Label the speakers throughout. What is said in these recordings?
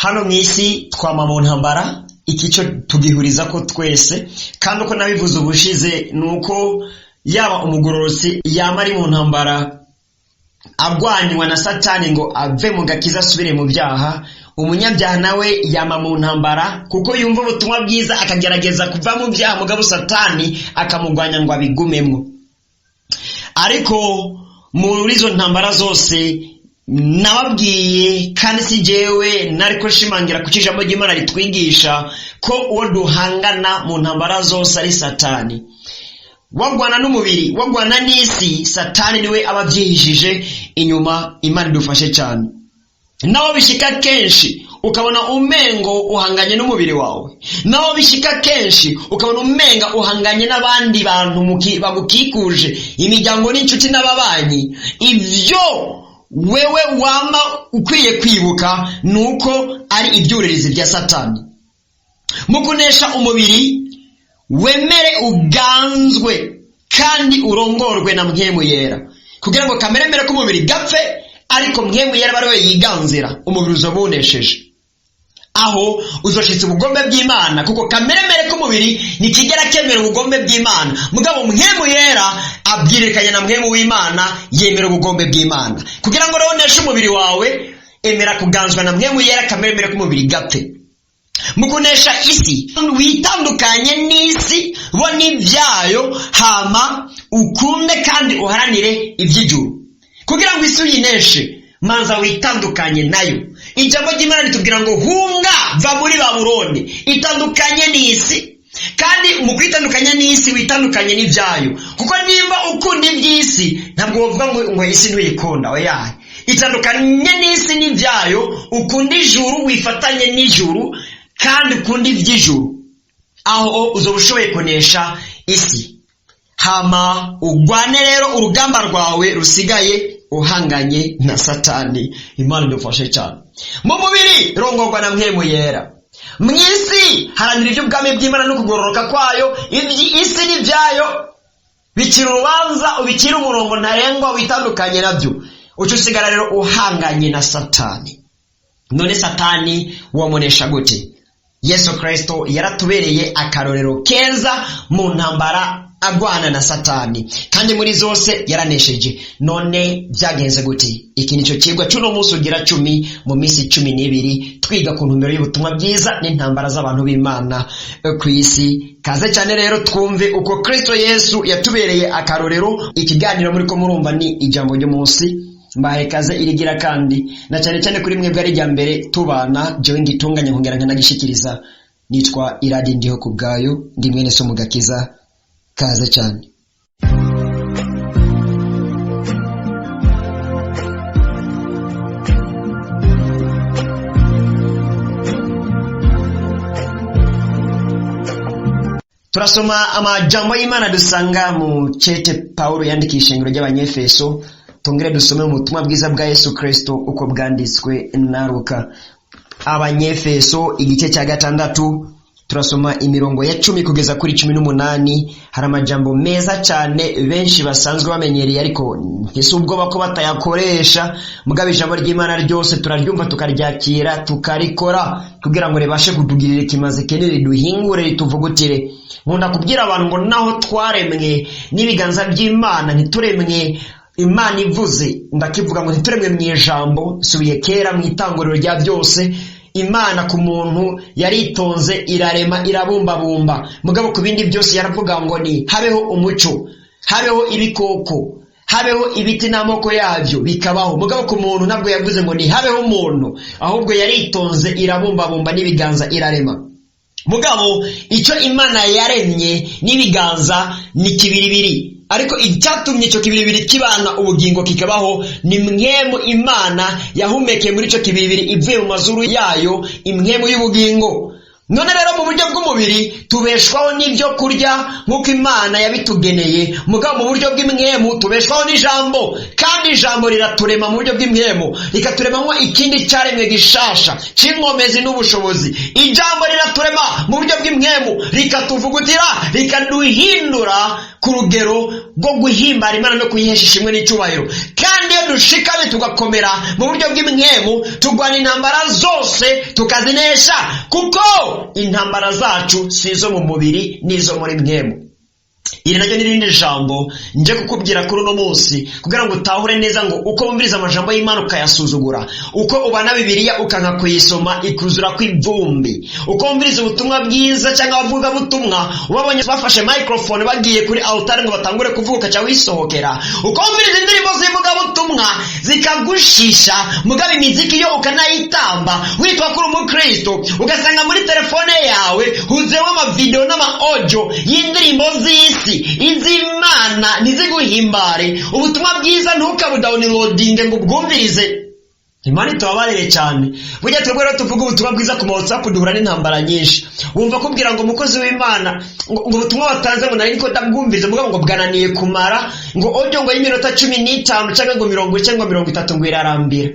Speaker 1: Hano mu isi twama mu ntambara, iki cyo tugihuriza ko twese, kandi uko nabivuze ubushize ni uko yaba umugororotsi yama ari mu ntambara agwanywa na Satani ngo ave mu gakiza asubire mu byaha, umunyabyaha nawe yama mu ntambara kuko yumva ubutumwa bwiza akagerageza kuva mu byaha, mugabo Satani akamugwanya ngo abigumemwo. Ariko muri izo ntambara zose nababwiye, kandi si jewe nariko nshimangira kuko ijambo ry'Imana ritwigisha ko uwo duhangana mu ntambara zose ari Satani. Wagwana n'umubiri, wagwana n'isi, Satani niwe aba abyihishije inyuma. Imana idufashe cyane. Naho bishika kenshi ukabona umengo uhanganye n'umubiri wawe, naho bishika kenshi ukabona umenga uhanganye n'abandi bantu bagukikuje, imiryango n'inshuti n'ababanyi, ibyo wewe wama ukwiye kwibuka nuko ari ibyuririzi bya Satani. Mu kunesha umubiri, wemere uganzwe kandi urongorwe na Mpwemu Yera, kugira ngo kameremere k'umubiri gapfe, ariko Mpwemu Yera ari we yiganzira, umubiri uzoba unesheje. Aho uzoshitsa ubugombe bw'Imana, kuko kameremere k'umubiri ntikigera kemera ubugombe bw'Imana, mugabo Mpwemu Yera abwirekanya na Mpwemu w'Imana yemera ubugombe bw'Imana. Kugira ngo rero uneshe umubiri wawe, emera kuganzwa na Mpwemu Yera, kameremere k'umubiri gapfe. Mu kunesha isi, witandukanye n'isi bo n'ibyayo, hama ukunde kandi uharanire iby'ijuru. Kugira ngo isi uyineshe, manza witandukanye nayo. Ijambo ry'Imana ritubwira ngo hunga, va muri Babuloni, itandukanye n'isi. Kandi mu kwitandukanya n'isi, witandukanye n'ibyayo, kuko nimba ukunda iby'isi ntabwo wovuga ngo isi ntuyikunda. Oya, itandukanye n'isi n'ibyayo, ukunda ijuru, wifatanye n'ijuru kandi ukunda iby'ijuru. Aho uzoba ushoboye kunesha isi. Hama ugwane rero urugamba rwawe rusigaye uhanganye na Satani. Imana idufashe cyane. Mu mubiri rongorwa na Mpwemu Yera, mu isi haranira iby'ubwami bw'Imana no kugororoka kwayo. Isi n'ibyayo bikira urubanza, ubikira umurongo ntarengwa, witandukanye nabyo, uca usigara rero uhanganye na Satani. None Satani wamunesha gute? Yesu Kristo yaratubereye akarorero keza mu ntambara agwana na Satani, kandi muri zose yaranesheje. None byagenze gute? Iki nicyo kigwa cy'uno munsi ugira 10 mu minsi 12 twiga ku ntumbero y'ubutumwa bwiza n'intambara z'abantu b'Imana ku isi. Kaze cyane rero twumve uko Kristo Yesu yatubereye akarorero. Ikiganiro muri ko murumva ni ijambo ry'umunsi. Mbahaye kaze irigira kandi na cyane cyane kuri mwebwe ari irya mbere tubana, jewe ngitunganya nkongera nkanagishikiriza. Nitwa Iradi Ndiho ku bwayo, ndi mwene so mu gakiza. Kaze cyane. Turasoma amajambo y'Imana dusanga mu cete Paulo yandikisha ishengero ry'Abanyefeso, tongere dusome mu butumwa bwiza bwa Yesu Kristo uko bwanditswe na Luka. Abanyefeso igice cya 6, turasoma imirongo ya 10 kugeza kuri 18. Hari amajambo meza cyane benshi basanzwe bamenyereye, ariko ntise ubwoba ko batayakoresha. Mugabo ijambo ry'Imana ryose turaryumva, tukaryakira, tukarikora kugira ngo ribashe kutugirira ikimaze kenere, riduhingure, rituvugutire. Nkunda kubwira abantu ngo naho twaremwe n'ibiganza by'Imana, ntituremwe Imana ivuze, ndakivuga ngo ntituremwe mu ijambo. Subiye kera mu itanguriro rya byose, Imana ku muntu yaritonze, irarema, irabumbabumba, mugabo ku bindi byose yaravuga ngo ni habeho umuco, habeho ibikoko, habeho ibiti n'amoko yabyo, bikabaho. Mugabo ku muntu ntabwo yavuze ngo ni habeho umuntu, ahubwo yaritonze irabumbabumba n'ibiganza irarema. Mugabo icyo Imana yaremye n'ibiganza ni kibiribiri, ariko icyatumye icyo kibiribiri kibana ubugingo kikabaho ni mwemu Imana yahumekeye muri icyo kibiribiri ivuye mu mazuru yayo, imwemu y'ubugingo. None rero mu buryo bw'umubiri tubeshwaho n'ibyo kurya nk'uko Imana yabitugeneye, mugabo mu buryo bw'imwemu tubeshwaho n'ijambo, kandi ijambo riraturema mu buryo bw'imwemu, rikaturemamo ikindi cyaremwe gishasha cy'inkomezi n'ubushobozi. Ijambo riraturema mu buryo bw'imwemu, rikatuvugutira, rikaduhindura ku rugero rwo guhimbara Imana no kuyihesha ishimwe n'icyubahiro. Kandi iyo dushikamye tugakomera mu buryo bw'imwemu, turwana intambara zose tukazinesha, kuko intambara zacu si izo mu mubiri, n'izo muri mwemu. Iri naryo ni irindi jambo nje kukubwira kuri uno munsi, kugira ngo utahure neza ngo uko wumviriza amajambo y'Imana ukayasuzugura, uko ubana Bibiliya ukanka kuyisoma ikuzura kw'ivumbi, uko wumviriza ubutumwa bwiza cyangwa abavugabutumwa ubabonye bafashe microphone bagiye kuri altare ngo batangure kuvuga ukaca wisohokera, uko wumviriza indirimbo z'ivugabutumwa zikagushisha, mugabo imiziki yo ukanayitamba witwa kuri umukristo, ugasanga muri telefone yawe huzuyemo amavideo n'ama audio y'indirimbo z'isi, iz'Imana ntiziguhimbare, ubutumwa bwiza ntukabudownloadinge ngo ubwumvirize. Imana itubabarire cyane. Burya twebwe rero tuvuga ubutumwa bwiza ku ma WhatsApp duhura n'intambara nyinshi. Wumva kubwira ngo umukozi w'Imana ngo ubutumwa watanze ngo nari niko ndabwumvirize, mugabo ngo bwananiye kumara ngo audio ngo y'iminota 15 cyangwa ngo 40 cyangwa 30 ngo irarambira.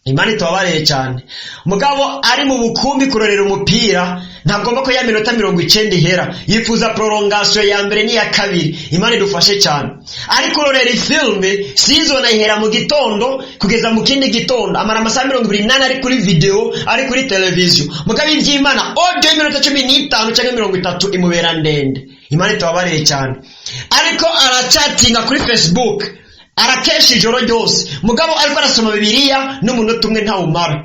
Speaker 1: Imana itubabarire cyane. Mugabo ari mu bukumbi kurorera umupira, ntagomba ko ya minota 90 ihera, yifuza prolongation ya mbere n'iya kabiri. Imana idufashe cyane. Ari kurorera ifilme, season ayihera mu gitondo kugeza mu kindi gitondo, amara amasaha 24 ari kuri video, ari kuri televiziyo. Mugabo iby'Imana, audio y'iminota 15 cyangwa 30 imubera ndende. Imana itubabarire cyane. Ariko arachatinga kuri Facebook, arakesha ijoro ryose, mugabo ariko arasoma Bibiliya n'umunota umwe ntawumara.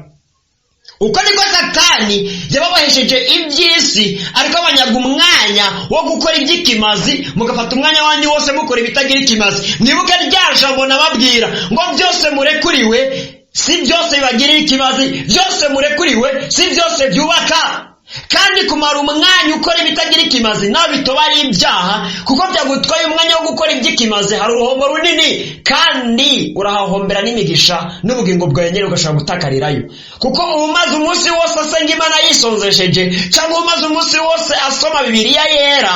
Speaker 1: Uko niko Satani yababahesheje iby'isi, ariko abanyaga umwanya wo gukora iby'ikimazi, mugafata umwanya wanyu wose mukora ibitagira ikimazi. Mwibuke rya jambo nababwira ngo byose murekuriwe si byose bibagirira ikimazi, byose murekuriwe si byose byubaka. Kandi kumara umwanya ukora ibitagira ikimazi nawe bitoba ari ibyaha, kuko byagutwaye umwanya wo gukora iby'ikimazi, hari uruhombo runini kandi urahahombera n'imigisha n'ubugingo bwawe nyine ugashobora gutakarirayo. Kuko umaze umunsi wose asenga Imana yisonzesheje, cyangwa umaze umunsi wose asoma Bibiliya yera,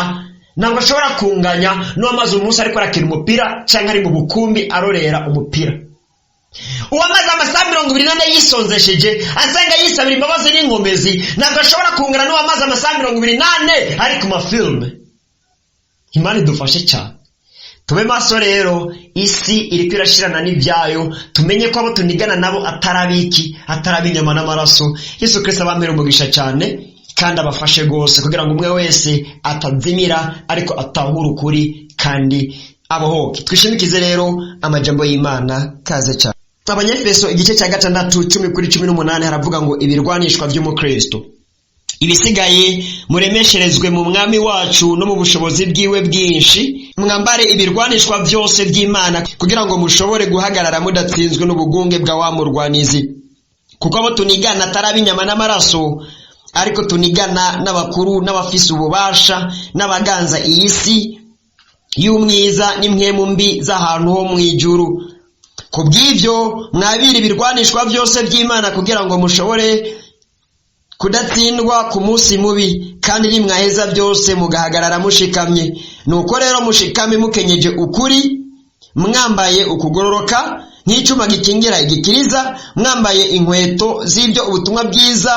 Speaker 1: ntabwo ashobora kunganya n'uwamaze umunsi ariko arakina umupira cyangwa ari mu bukumbi arorera umupira. Uwamaze amasaha 24 yisonzesheje asenga yisabira imbabazi n'inkomezi, ntabwo ashobora kungana n'uwamaze amasaha 24 ari ku mafilme. Imana idufashe cyane. Tube maso rero, isi iriko irashirana n'ibyayo. Tumenye ko abo tunigana nabo atari abiki, atari ab'inyama n'amaraso. Yesu Kristo abampere umugisha cyane kandi abafashe rwose, kugira ngo umwe wese atazimira ariko atahure ukuri kandi abohoke. Twishimikize rero amajambo y'Imana. Kaze cyane. Abanyefeso igice cya 6, 10 kuri 18, haravuga ngo ibirwanishwa by'umukristo. Ibisigaye muremesherezwe mu Mwami wacu no mu bushobozi bwiwe bwinshi, mwambare ibirwanishwa byose by'Imana, kugira ngo mushobore guhagarara mudatsinzwe n'ubugunge bwa wa murwanizi. Kuko abo tunigana atari ab'inyama n'amaraso, ariko tunigana n'abakuru n'abafise ububasha n'abaganza iyi si y'umwiza n'impwemu mbi z'ahantu ho mu ijuru. Ku bw'ibyo mwabire ibirwanishwa byose by'Imana, kugira ngo mushobore kudatsindwa ku munsi mubi, kandi nimwaheza byose mugahagarara mushikamye. Nuko rero mushikame mukenyeje ukuri, mwambaye ukugororoka nk'icuma gikingira igikiriza, mwambaye inkweto z'ibyo ubutumwa bwiza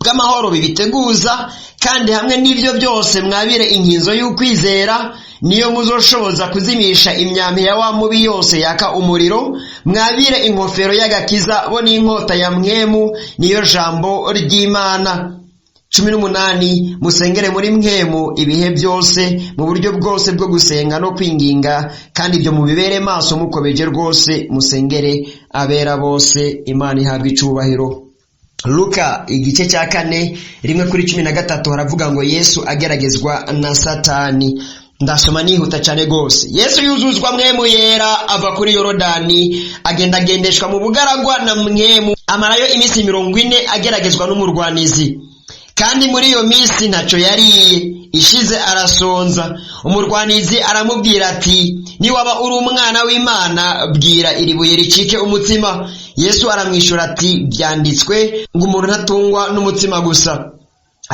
Speaker 1: bw'amahoro bibiteguza, kandi hamwe n'ibyo byose mwabire inkinzo y'ukwizera, niyo muzoshoboza kuzimisha imyambi ya wa mubi yose yaka umuriro. Mwabire inkofero y'agakiza bo n'inkota ya Mpwemu, niyo jambo ry'Imana. 18, musengere muri Mpwemu ibihe byose, mu buryo bwose bwo gusenga no kwinginga, kandi ibyo mubibere maso mukomeje rwose, musengere abera bose. Imana ihabwa icubahiro. Luka igice cya 4, 1 kuri 13, haravuga ngo Yesu ageragezwa na Satani. Ndasoma nihuta cyane rwose. Yesu yuzuzwa Mwemu Yera, ava kuri Yorodani, agendagendeshwa mu bugaragwa na Mwemu, amarayo iminsi 40 ageragezwa n'umurwanizi. Kandi muri iyo minsi ntacyo yariye, ishize arasonza. Umurwanizi aramubwira ati: "Niwaba uri umwana w'Imana, bwira iri buye ricike umutsima." Yesu aramwishyura ati: "Byanditswe ngo umuntu ntatungwa n'umutsima gusa."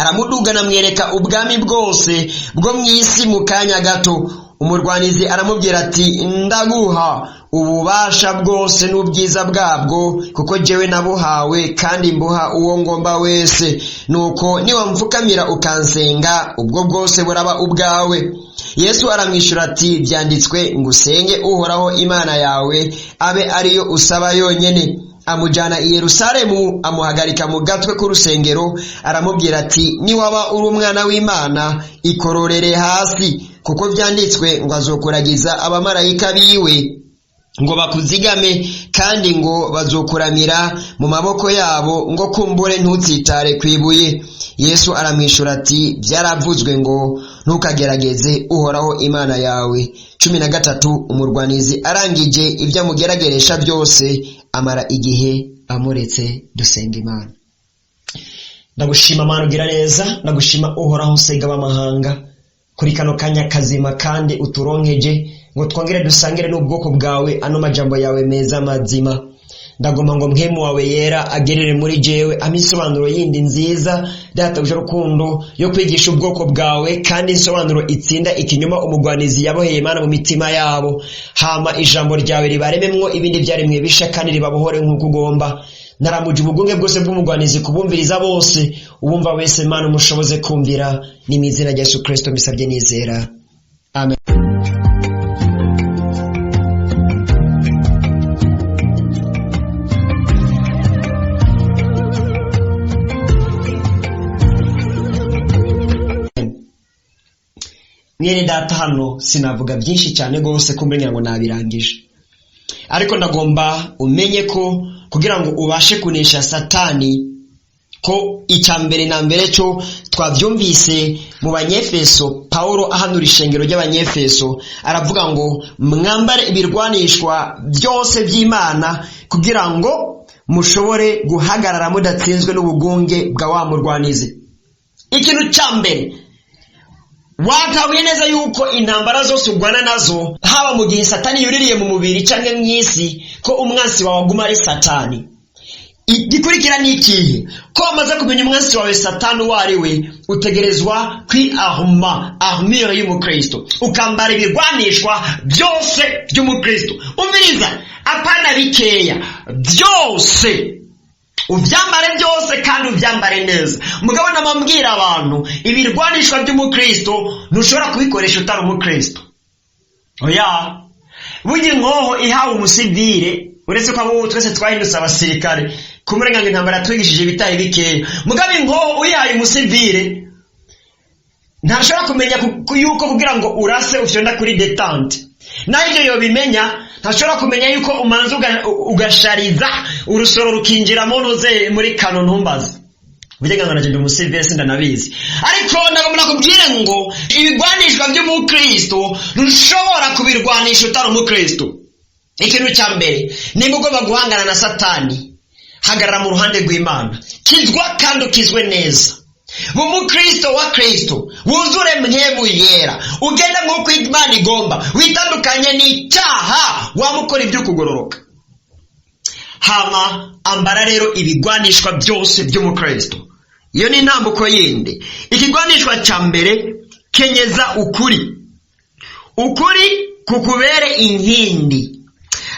Speaker 1: Aramudugana amwereka ubwami bwose bwo mu isi mu kanya gato. Umurwanizi aramubwira ati: "Ndaguha ububasha bwose n'ubwiza bwabwo, kuko jewe nabuhawe kandi mbuha uwo ngomba wese. Nuko niwamfukamira ukansenga, ubwo bwose buraba ubwawe." Yesu aramwishyura ati: "Byanditswe ngo usenge Uhoraho Imana yawe, abe ariyo usaba yonyene." Amujyana i Yerusalemu, amuhagarika mu gatwe k'urusengero, aramubwira ati: "Niwaba uri umwana w'Imana, ikororere hasi, kuko byanditswe ngo azokuragiza abamarayika biwe ngo bakuzigame, kandi ngo bazokuramira mu maboko yabo, ngo kumbure ntutsitare ku ibuye." Yesu aramwishyura ati: "Byaravuzwe ngo ntukagerageze Uhoraho Imana yawe." 13. Umurwanizi arangije ibyo amugerageresha byose, amara igihe amuretse. Dusenga Imana. Ndagushima Mana ugira neza, ndagushima Uhoraho usega ab'amahanga kuri kano kanya kazima kandi uturonkeje ngo twongere dusangire n'ubwoko bwawe ano majambo yawe meza mazima. Ndagomba ngo mpwemu wawe yera agerere muri jewe, ampe insobanuro yindi nziza, Databuja rukundo, yo kwigisha ubwoko bwawe, kandi insobanuro itsinda ikinyoma umugwanizi yaboheye Imana mu mitima yabo. Hama ijambo ryawe ribarememwo ibindi byaremwe bisha kandi ribabohore nk'uko ugomba. Naramuje ubugunge bwose bw'umugwanizi kubumviriza bose. Ubumva wese, Mana, umushoboze kumvira. Ni mu izina rya Yesu Kristo mbisabye nizera, amen. Mwene data, hano sinavuga byinshi cyane rwose kumbe ngo nabirangije, ariko ndagomba umenye ko kugira ngo ubashe kunesha Satani, ko icya mbere na mbere cyo twabyumvise mu Banyefeso. Pawulo ahanura ishengero ry'Abanyefeso aravuga ngo mwambare ibirwanishwa byose by'Imana kugira ngo mushobore guhagarara mudatsinzwe n'ubugunge bwa wa murwanizi. Ikintu cya mbere, watahuye neza yuko intambara zose urwana nazo, haba mu gihe Satani yuririye mu mubiri cyangwa mu isi, ko umwansi wawe aguma ari Satani. Igikurikira ni ikihe? Ko wamaze kumenya umwansi wawe Satani uwo ari we, utegerezwa kwiarma armure y'umukristo, ukambara ibirwanishwa byose by'umukristo. Umviriza, apana bikeya, byose ubyambare byose kandi ubyambare neza. Mugabo namabwira abantu, ibirwanishwa by'umukristo ntushobora kubikoresha utari umukristo. Oya, burya inkoho ihawe umusivire, uretse ko abo twese twahindutse abasirikare kumurenga ngo intambara yatwigishije ibitari bikeya, mugabo inkoho uyihaye umusivire ntashobora kumenya yuko kugira ngo urase ufyonda kuri détente. Naho ibyo yobimenya, ntashobora kumenya yuko umanza ugashariza urusoro rukinjiramo ntuze muri kano. Ntumbaze burya ngo nagenda umusivire, sindanabizi, ariko ndagomba nakubwire ngo ibigwanishwa by'umukristo ntushobora kubirwanisha utari umukristo. Ikintu cya mbere, nimba ugomba guhangana na Satani, hagarara mu ruhande rw'Imana, kizwa kandi ukizwe neza, umukristo wa Kristo, wuzure mpwemu yera, ugende nk'uko Imana igomba, witandukanye n'icyaha, wamukora iby'ukugororoka. Hama ambara rero ibigwanishwa byose by'umukristo. Iyo ni intambuko yindi. Ikigwanishwa cya mbere, kenyeza ukuri, ukuri kukubere inkindi.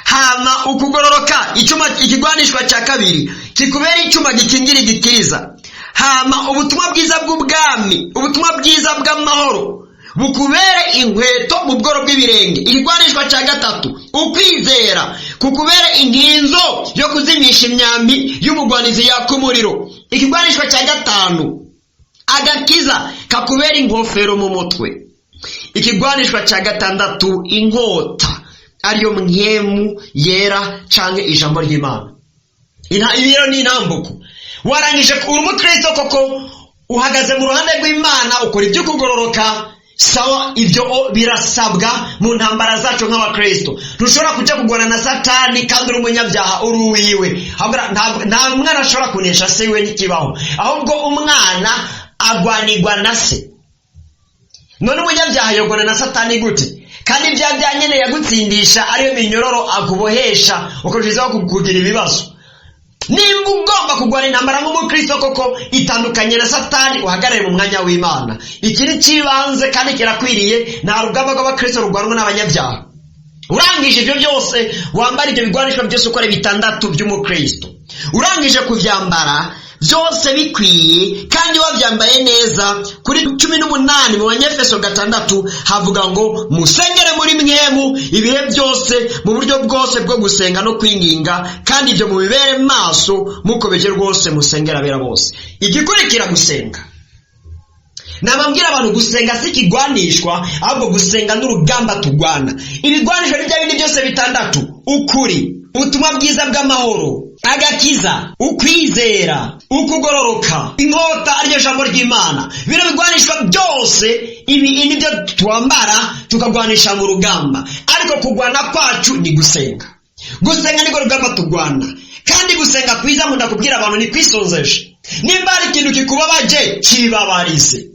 Speaker 1: Hama ukugororoka, icyuma, ikigwanishwa cya kabiri, kikubera icyuma gikingira igikiriza. Hama ubutumwa bwiza bw'ubwami, ubutumwa bwiza bw'amahoro, bukubere inkweto mu bworo bw'ibirenge. Ikigwanishwa cya gatatu, ukwizera kukubere inkinzo yo kuzimisha imyambi y'umugwanizi yaka umuriro. Ikigwanishwa cya gatanu, agakiza kakubera inkofero mu mutwe. Ikigwanishwa cya gatandatu, inkota ariyo mpwemu yera canke ijambo ry'Imana. Ibi rero ni intambuko. Warangije, uri umukristo koko, uhagaze mu ruhande rw'Imana, ukora ibyo kugororoka, sawa. Ibyo birasabwa mu ntambara zacu nk'abakristo. Ntushobora kujya kugwana na Satani kandi uri umunyabyaha, uri uwiwe. Nta mwana ashobora kunesha se we, ntikibaho. Ahubwo umwana agwanirwa na se. None umunyabyaha yogwana na Satani gute, kandi ibya bya nyene yagutsindisha ariyo minyororo akubohesha ukarushizaho kugira ibibazo? Nimba ugomba kurwana intambara nk'umukristo koko, itandukanye na Satani, uhagarare mu mwanya w'Imana. Iki ni cy'ibanze kandi kirakwiriye. Nta rugamba rw'abakristo rurwanwa n'abanyabyaha. Urangije ibyo byose, wambara ibyo bigwanisho byose uko ari bitandatu by'umukristo. Urangije kubyambara byose bikwiye kandi wabyambaye neza, kuri 18 mu Banyefeso 6 havuga ngo musengere muri mwemu ibihe byose, mu buryo bwose bwo gusenga no kwinginga, kandi ibyo mubibere maso mukomeje rwose, musengera abera bose. Igikurikira gusenga, nababwira abantu, gusenga si ikigwanishwa, ahubwo gusenga n'urugamba tugwana. Ibigwanishwa ni bya bindi byose bitandatu: ukuri, ubutumwa bwiza bw'amahoro, agakiza, ukwizera, ukugororoka, inkota ariryo jambo ry'Imana. Bino bigwanishwa byose, ibi nibyo twambara tukagwanisha mu rugamba. Ariko kugwana kwacu ni gusenga. Gusenga niko rugamba tugwana. Kandi gusenga kwiza, nkunda kubwira abantu, ni kwisonzesha. Nimba hari ikintu kikubabaje, kibabarize.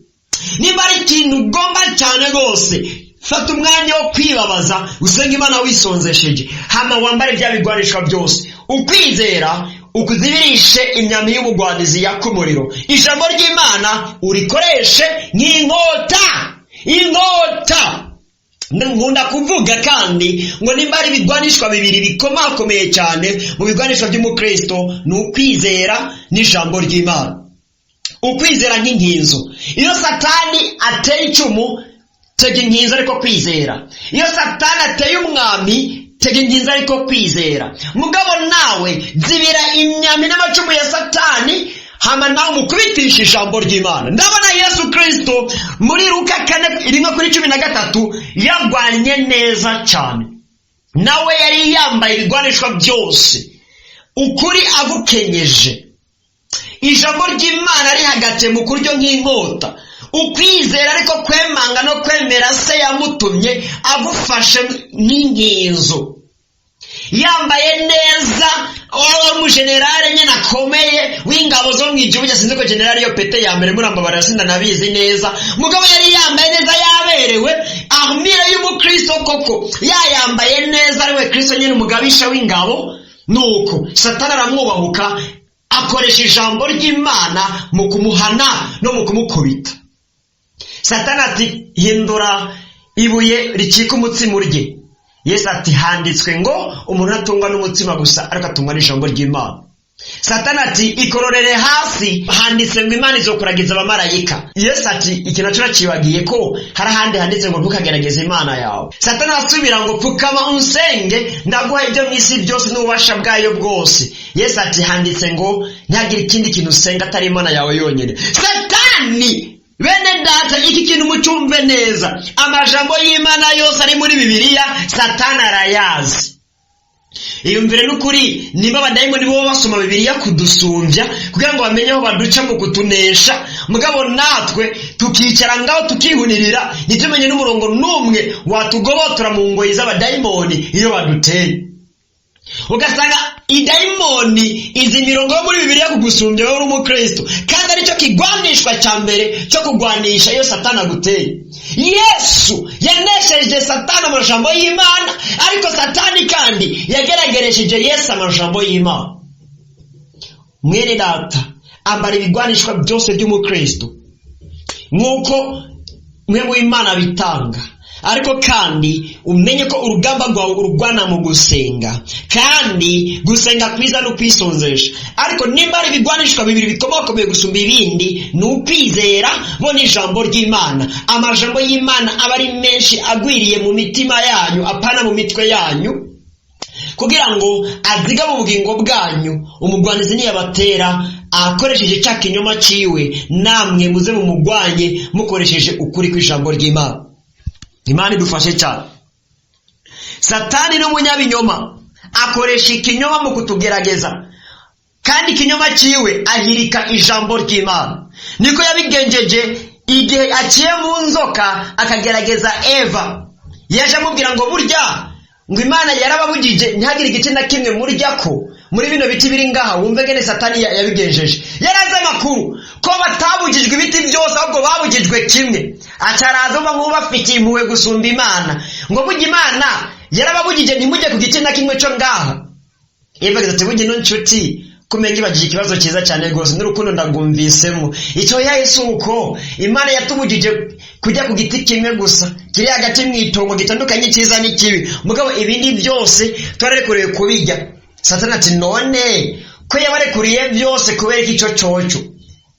Speaker 1: Nimba ari ikintu ugomba cyane rwose, fata umwanya wo kwibabaza, usenga Imana wisonzesheje, hama wambare bya bigwanishwa byose. Ukwizera ukuzibirishe imyambi y'ubugwanizi yaka umuriro. Ijambo ry'Imana urikoreshe nk'inkota. Inkota, nkunda kuvuga kandi ngo nimba ari ibigwanishwa bibiri bikomakomeye cyane mu bigwanishwa by'umukristo, ni ukwizera n'ijambo ry'Imana. Ukwizera nk'inkinzo. Iyo Satani ateye icumu, tega inkinzo ariko kwizera. Iyo Satani ateye umwami, tega inkinzo ariko kwizera. Mugabo nawe zibira imyambi n'amacumu ya Satani, hama nawe umukubitisha ijambo ry'Imana. Ndabona Yesu Kristo muri Luka 4:1 kuri 13 yarwanye neza cyane. Nawe yari yambaye ibigwanishwa byose, ukuri agukenyeje, ijambo ry'Imana rihagaze mu kuryo nk'inkota, ukwizera ariko kwemanga no kwemera Se yamutumye agufashe nk'inkinzo, yambaye neza, waba umujenerale nyine akomeye w'ingabo zo mu ijuru. Sinzi ko generale yo pete ya mbere, murambabarira sindanabizi neza. Mugabo yari yambaye neza, yaberewe, armure y'umukristo koko yayambaye neza, ariwe Kristo nyine, umugabisha w'ingabo. Nuko Satani aramwubahuka, akoresha ijambo ry'Imana mu kumuhana no mu kumukubita. Satani ati: "Hindura ibuye ricika umutsima urye." Yesu ati: "Handitswe ngo umuntu atungwa n'umutsima gusa, ariko atungwa n'ijambo ry'Imana." Satani ati: "Ikororere hasi, handitse ngo Imana izokuragiza abamarayika." Yesu ati: "Iki nacyo uracibagiye, ko hari ahandi handitse ngo ntukagerageze Imana yawe." Satani arasubira ngo: "Pfukama unsenge, ndaguha ibyo mu isi byose n'ububasha bwayo bwose." Yesu ati: "Handitse ngo ntihagire ikindi kintu usenga atari Imana yawe yonyine." Satani, bene data, iki kintu mucyumve neza: amajambo y'Imana yose ari muri Bibiliya, Satani arayazi. Iyumvire n'ukuri, niba abadayimoni bo basoma Bibiliya kudusumbya kugira ngo bamenye aho baduca mu kutunesha, mugabo natwe tukicara ngaho tukihunirira, ntitumenye n'umurongo n'umwe watugobotora mu ngoyi z'abadayimoni iyo baduteye. Ugasanga idayimoni izi mirongo yo muri Bibiliya kugusumbya wowe uri umukristo, kandi aricyo kigwanishwa cya mbere cyo kugwanisha iyo Satani aguteye. Yesu yanesheje Satani amajambo y'Imana, ariko Satani kandi yagerageresheje Yesu amajambo y'Imana. Mwene data, ambara ibigwanishwa byose by'umukristo nk'uko mwe w'Imana bitanga, ariko kandi umenye ko urugamba rwawe urugwana mu gusenga, kandi gusenga kwiza no kwisonzesha. Ariko nimba ari ibigwanishwa bibiri bikomakomeye gusumba ibindi, ni ukwizera bo n'ijambo ry'Imana. Amajambo y'Imana aba ari menshi, agwiriye mu mitima yanyu, apana mu mitwe yanyu, kugira ngo azigame ubugingo bwanyu. Umugwanizi niyabatera akoresheje cya kinyoma ciwe, namwe muze mumugwanye mukoresheje ukuri kw'ijambo ry'Imana. Imana idufashe cyane. Satani n'umunyabinyoma, akoresha ikinyoma mu kutugerageza, kandi ikinyoma ciwe ahirika ijambo ry'Imana. Niko yabigenjeje igihe aciye mu nzoka akagerageza Eva. Yaje amubwira ngo burya ngo Imana yarababugije ntihagire igice na kimwe murya ko muri bino biti biri ngaha. Wumve ngene Satani yabigenjeje. Yarazi amakuru ko batabugijwe ibiti byose, ahubwo babugijwe kimwe. Acaraza uba nk'ubafitiye impuhwe gusumba Imana, ngo burya Imana yarababugije ntimujye ku gice na kimwe cyo ngaha. Eva agize ati: "Burya ino nshuti ko Kumenya ibagije ikibazo cyiza cyane rwose, n'urukundo ndagumvisemo. Icyo yaye si uko Imana yatubujije kujya ku giti kimwe gusa kiri hagati mu itongo gitandukanye icyiza n'ikibi, mugabo ibindi byose twararekuriwe kubijya. Satani ati: "None ko yabarekuriye byose, kubera iki icyo coco?"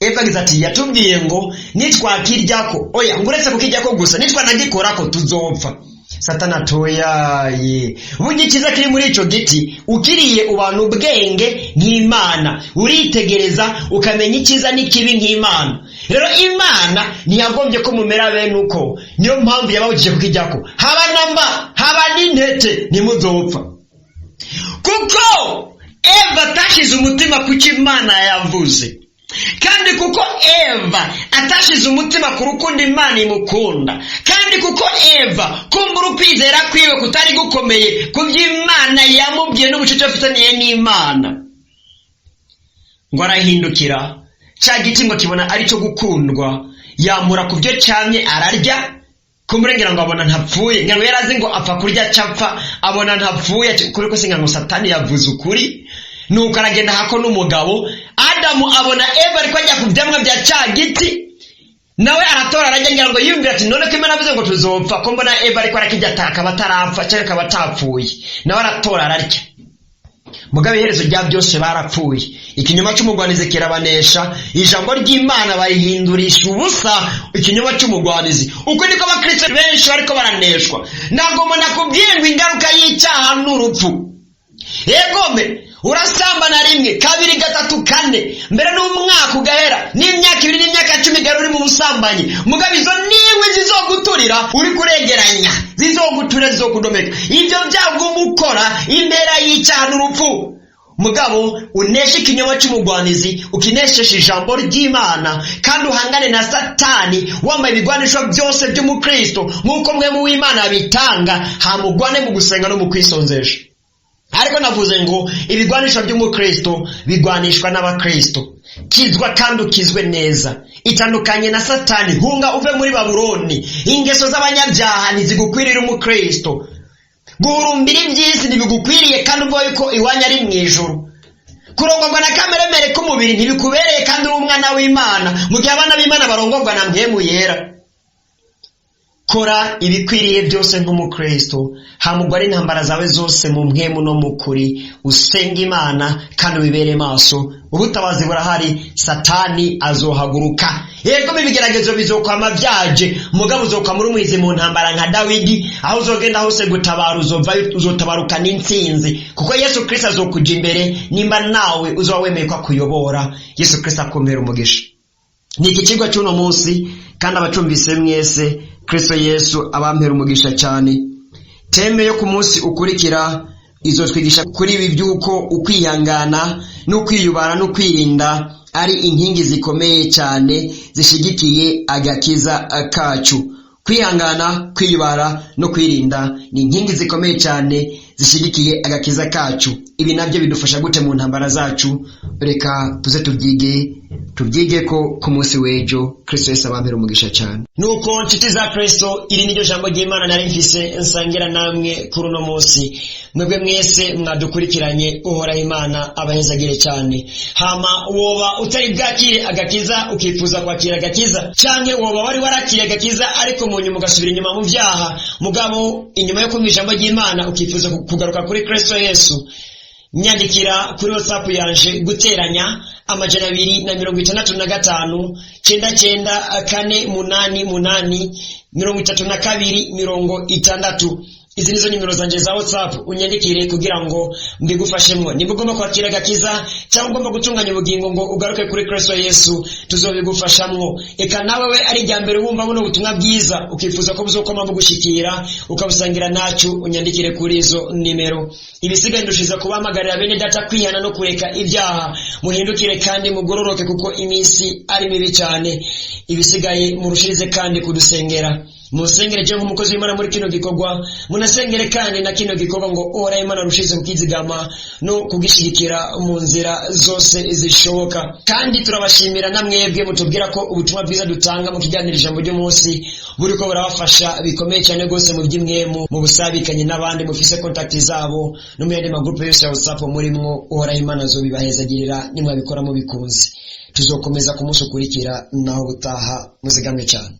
Speaker 1: Eva agize ati: "Yatubwiye ngo nitwakiryako, oya, ngo uretse kukiryako gusa, nitwanagikorako tuzopfa." Satani atoyaye: "Burya icyiza kiri muri ico giti, ukiriye ubana ubwenge nk'Imana, uritegereza ukamenya icyiza n'ikibi nk'Imana. Rero Imana ntiyagombye ko mumera bene uko, niyo mpamvu yababujije kukijyako. Haba namba, haba n'intete, ntimuzopfa." Kuko Eva atashize umutima ku cyo Imana yavuze, kandi kuko Eva atashize umutima ku rukundo Imana imukunda, kandi kuko Eva kumbura ukwizera kwiwe kutari gukomeye ku byo Imana yamubwiye n'ubucuti afitaniye n'Imana, ngo arahindukira, cya giti ngo kibona ari cyo gukundwa, yamura ku byo cyamye ararya. Kumurengera ngo abona ntapfuye. Ngira ngo yari azi ngo apfa kurya capfa, abona ntapfuye. Kuri ko singa ngo Satani yavuze ukuri. Nuko aragenda hako n'umugabo Adamu abona Eva ariko ajya ku byamwa bya cya giti, nawe aratora arajya. Ngira ngo yiyumvira ati: "None ko Imana avuze ngo tuzopfa, ko mbona Eva ariko arakijya, akaba atarapfa cyangwa akaba atapfuye?" Nawe aratora ararya. Mugabo iherezo rya byose barapfuye. Ikinyoma cy'umugwanizi kirabanesha, ijambo ry'Imana barihindurisha ubusa ikinyoma cy'umugwanizi. Uko niko abakristo benshi bariko baraneshwa. Ntabwo umuntu akubwiye ngo ingaruka y'icyaha ni urupfu. Yegome, urasambana rimwe, kabiri, gatatu, kane, mbere n'umwaka ugahera, n'imyaka 2, n'imyaka 10 igahera uri mu busambanyi. Mugabo izo niwe zizoguturira, uri kuregeranya, zizoguturira, zizokudomeka. Ibyo byago ukora, impera y'icyaha n'urupfu. Mugabo uneshe ikinyoma cy'umugwanizi, ukinesheshe ijambo ry'Imana, kandi uhangane na Satani wambaye ibigwanisho byose by'umukristo nk'uko mwe mu w'Imana bitanga. Hamugwane mu gusenga no mu kwisonzesha. Ariko navuze ngo ibigwanisho by'umukristo bigwanishwa n'abakristo. Kizwa kandi ukizwe neza, itandukanye na Satani, hunga uve muri Babuloni. Ingeso z'abanyabyaha ntizigukwirira umukristo. Guhurumbira iby'isi ntibigukwiriye kandi uvuga yuko iwanyu ari mu ijuru. Kurongorwa na kameremere k'umubiri ntibikubereye kandi uri umwana w'Imana, mu gihe abana b'Imana barongorwa na Mpwemu Yera. Kora ibikwiriye byose nk'umukristo, hamugwa n'intambara zawe zose mu mpwemu no mu kuri, usenge Imana kandi wibere maso. Ubutabazi burahari. Satani azohaguruka, yego, ibigeragezo bizokwama byaje, mugabo uzokwama uri umuhizi mu ntambara nka Dawidi. Aho uzogenda hose gutabara, uzovayo uzotabaruka n'intsinzi, kuko Yesu Kristo azokuja imbere nimba nawe uzoba wemeye ko akuyobora. Yesu Kristo akumera umugisha. Ni iki kigo cy'uno munsi, kandi abacumbise mwese, Kristo Yesu abampera umugisha cyane. Thème yo ku munsi ukurikira izotwigisha kuri ibi by'uko ukwihangana n'ukwiyubara no kwirinda ari inkingi zikomeye cyane zishigikiye agakiza kacu. Kwihangana, kwiyubara no kwirinda ni inkingi zikomeye cyane zishigikiye agakiza kacu. Ibi nabyo bidufasha gute mu ntambara zacu? Reka tuze tubyige ko ku munsi w'ejo. Kristo Yesu abampera umugisha cyane. Nuko nshuti za Kristo, iri niryo jambo ry'Imana nari mfise nsangira namwe kuri uno munsi. Mwebwe mwese mwadukurikiranye, Uhoraho Imana abahezagire cyane. Hama woba utari bwakire agakiza, ukifuza kwakira agakiza, canke woba wari warakiriye agakiza ariko mu nyuma ugasubira inyuma mu byaha, mugabo inyuma yo kumva ijambo ry'Imana ukifuza kugaruka kuri Kristo Yesu, nyandikira kuri WhatsApp yanje: +265 99 488 32 60. Izi nizo nimero zanje za WhatsApp, unyandikire kugira ngo mbigufashemwo. Nimba ugomba kwakira agakiza cyangwa ugomba gutunganya ubugingo ngo ugaruke kuri Kristo Yesu, tuzobigufashamwo. Eka nawe we ari irya mbere wumva buno butumwa bwiza, ukifuza ko buzokoma bugushikira ukabusangira nacu, unyandikire kuri izo nimero. Ibisigaye ndushiza kubahamagarira bene data kwihana no kureka ibyaha. Muhindukire kandi mugororoke, kuko iminsi ari mibi cyane. Ibisigaye murushirize kandi kudusengera. Musengere je nk'umukozi w'Imana muri kino gikorwa, munasengere kandi na kino gikorwa ngo Uhoraho Imana arushize kukizigama no kugishigikira mu nzira zose zishoboka. Kandi turabashimira na mwebwe mutubwira ko ubutumwa bwiza dutanga mu kiganiro ijambo ry'umunsi buriko burabafasha bikomeye cyane rwose mu by'imwemu, mu busabikanye n'abandi mufise contact zabo no mu yandi magrupe yose ya WhatsApp murimwo. Uhoraho Imana azobibahezagirira nimwabikora mubikunze. Tuzokomeza ku munsi ukurikira, naho butaha, muzigamwe cyane.